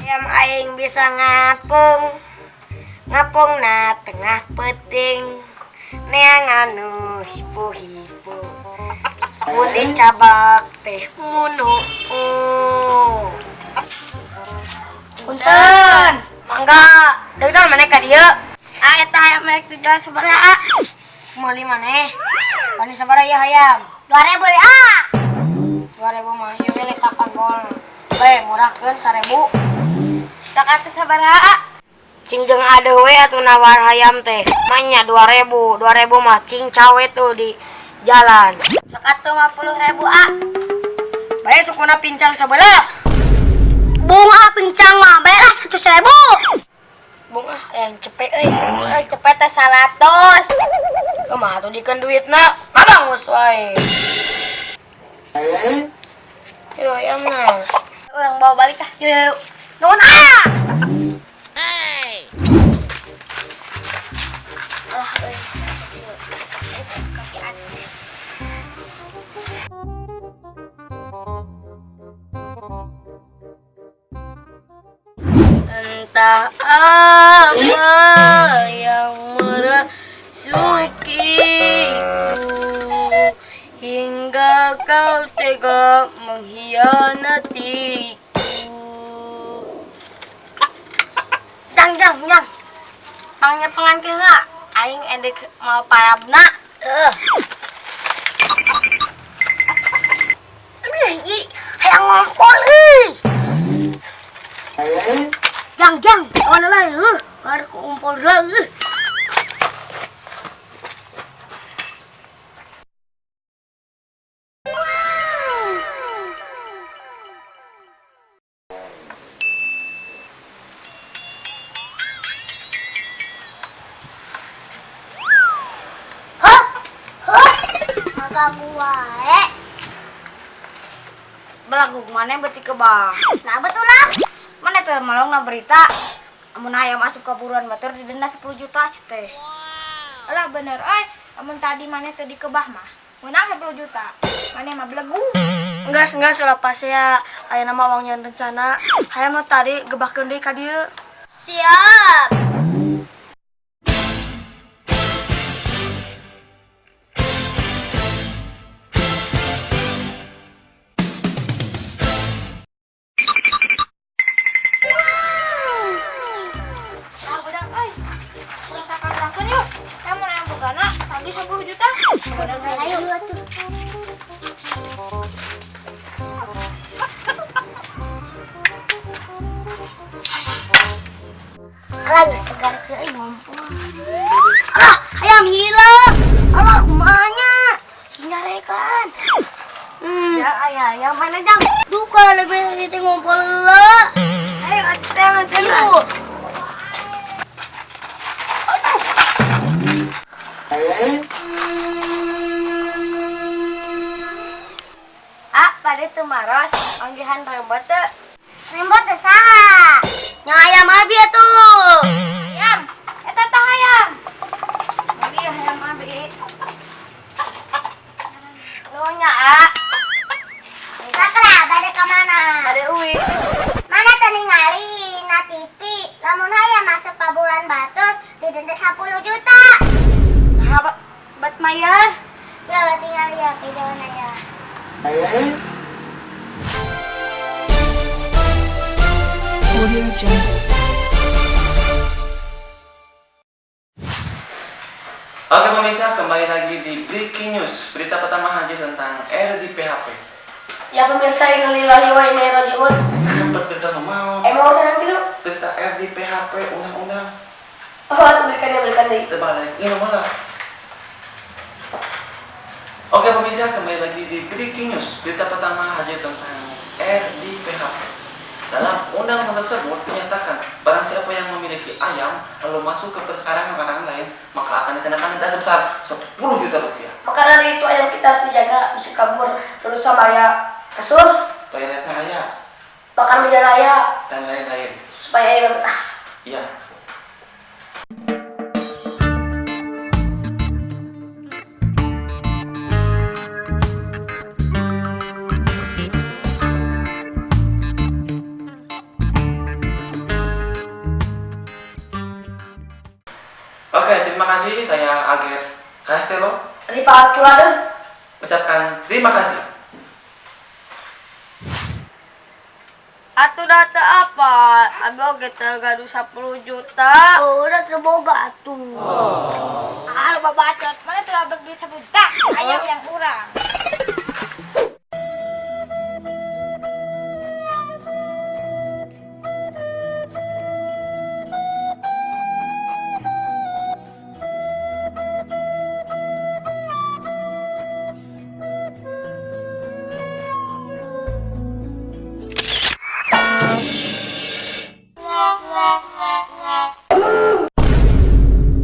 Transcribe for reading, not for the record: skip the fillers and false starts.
Hayam aing bisa ngapung, ngapung na tengah peuting, neangan nu hipu-hipu, mun dicabak teh munu. Punten. Mangga, deuk maneh ka dieu? Ah, eta hayam rek dijual sabaraha? Meuli maneh? Wani sabaraha ieu hayam? 2000 ah. 2000 mah ieu we letakan bol. We murahkeun 1000. Sok atuh sabaraha? Cing jeung adeuh we atuh nawar hayam teh. Manya 2000, 2000 mah cing cawe tuh di jalan. Sok atuh 50.000 ah. Bae sukuna pincang sebelah. Bunga pincang mah bae lah 100.000. Bung ah, yang cepet euy. Eh, cepet teh 100. Kumaha atuh dikeun duitna? Ngabangus wae. Yo hayamna. Urang bawa balik ah. Yuk, yuk, yuk. Nuhun ah. Alah, euy. Kaki atuh. Entah apa yang merasukiku hingga kau tega mengkhianatiku. Jang, jang, jang. Pangnya pengantin lah. Aing edek mau parabna. Aduh, jadi hayang ngompol euy. Jang, jang, mana lah euy. Baru kumpul lah euy. Hah? Hah? Ngaganggu wae. Belagu mana beti kebah. Nah, betul lah. Mana teh malongna berita amun hayam asup ka buruan batur didenda 10 juta sih teh. Alah bener euy, amun tadi maneh teu dikebah mah meunang 10 juta. Maneh mah belegu. Enggak, ulah pasea aya nama wang nyeun rencana. Hayam nu tadi gebahkeun deui ka dieu. Siap. Ah beudang euy. Urang takan-takan yuk. Lamun aya bogana tagih 10 juta. Beudang Ayo atuh. Alah, geus segar kieu euy ngompol. Alah, hayam hilang. Alah, kumaha nya? Sinyarekan. Ya aya hayam mana jang? Duka lebih teh ngompol heula. Ayo atuh teh nganteun. Ayo. Ah, pada teu maros, manggihan rembot teu. Rembot teh saha? Nya hayam abi atuh. Hayam, eta tah hayam. Beli hayam abi. Nuhun nya, ah. Saklah bade ka mana? Bade uwi. Mana teu ningali na TV, lamun hayam masuk paburan batur didenda 10 juta. Nah, bat mayar. Ya tinggal ya videona ya. Audio Jungle. Oke pemirsa, kembali lagi di Breaking News. Berita pertama hadir tentang RDPHP. Ya pemirsa, innalillahi wa inna ilaihi rajiun. Apa berita nu mau? Emang usah nanti lu? Berita RDPHP undang-undang. Oh, atuh berikan ya, berikan deui. Terbalik. Ini malah. Oke pemirsa, kembali lagi di Breaking News. Berita pertama hadir tentang RDPHP. Dalam Undang-undang tersebut menyatakan barang siapa yang memiliki ayam lalu masuk ke perkarangan orang lain, maka akan dikenakan denda sebesar 10 juta rupiah. Maka dari itu ayam kita harus dijaga, bisa kabur terus sama ayah kasur, Toiletnya ayah bakar meja raya dan lain-lain. supaya ayam betah. Iya. Oke, terima kasih. Saya Aget Castello Ripa Culadeng. ucapkan terima kasih. Atuh dah teu apa? Abi oge teu gaduh 10 juta. Oh, udah terboga atuh. Ah, lupa bacot. Mana tuh abek duit 10 juta? Ayam yang urang.